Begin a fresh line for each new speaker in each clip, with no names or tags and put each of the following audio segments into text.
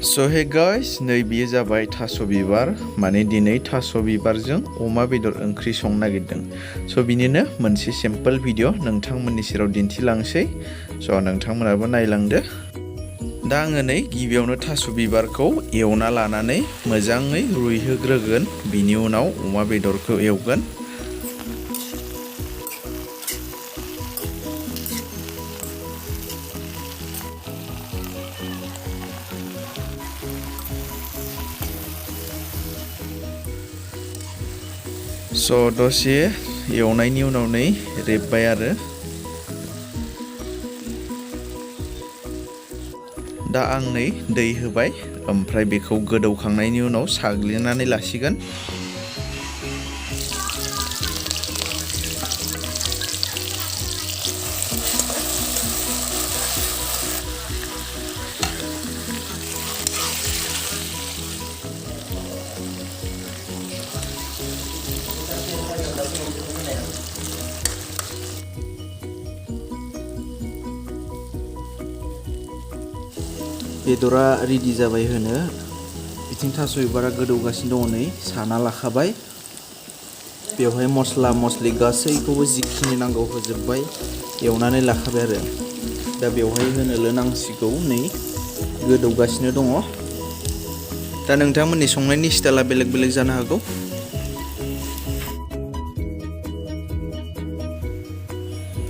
So hey guys, नै बियो जाबाय थास' बिबार माने दिनै थास' बिबारजों अमा बेदर ओंख्रि संनो नागिरदों। So बिनिनो मोनसे सिम्पल भिडिअ नोंथांमोननि सेराव दिन्थिलांसै। So नोंथांमोनाबो नायलांदो। दा आङो नै गिबियावनो थास' बिबारखौ एवना लानानै मोजाङै रुइहोग्रोगोन। बिनि उनाव अमा बेदरखौ एवगोन। So दसे एवनायनि उनाव नै रेबबाय आरो दा आं नै दै होबाय ओमफ्राय बेखौ गोदौखांनायनि उनाव साग्लिनानै लासिगोन। बेदरा रेडि जाबाय होनो बिथिं थास' बिबारा गोदौगासिनो दङ नै साना लाखाबाय। बेवहाय मस्ला मस्लि गासैखौबो जिखिनि नांगौ होजोबबाय एवनानै लाखाबाय आरो दा बेवहाय होनोल' नांसिगौ नै गोदौगासिनो दङ। दा नोंथांमोननि संनायनि स्टाइला बेलेग बेलेग जानो हागौ।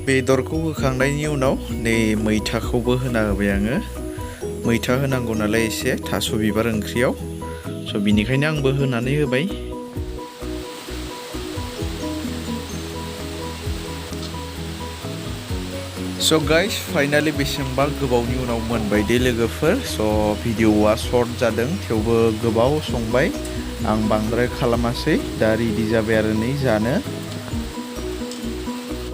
बेदरखौ होखांनायनि उनाव नै मैथाखौबो होना होबाय आङो। मैथा होनांगौ नालाय एसे थास' बिबार ओंख्रियाव। स' बिनिखायनो आंबो होनानै होबाय। स' गाइस फाइनालि बेसेबांबा गोबावनि उनाव मोनबाय दे लोगोफोर। स' भिडिअ'आ सर्ट जादों थेवबो गोबाव संबाय। आं बांद्राय खालामासै दा रेडि जाबाय आरो नै जानो।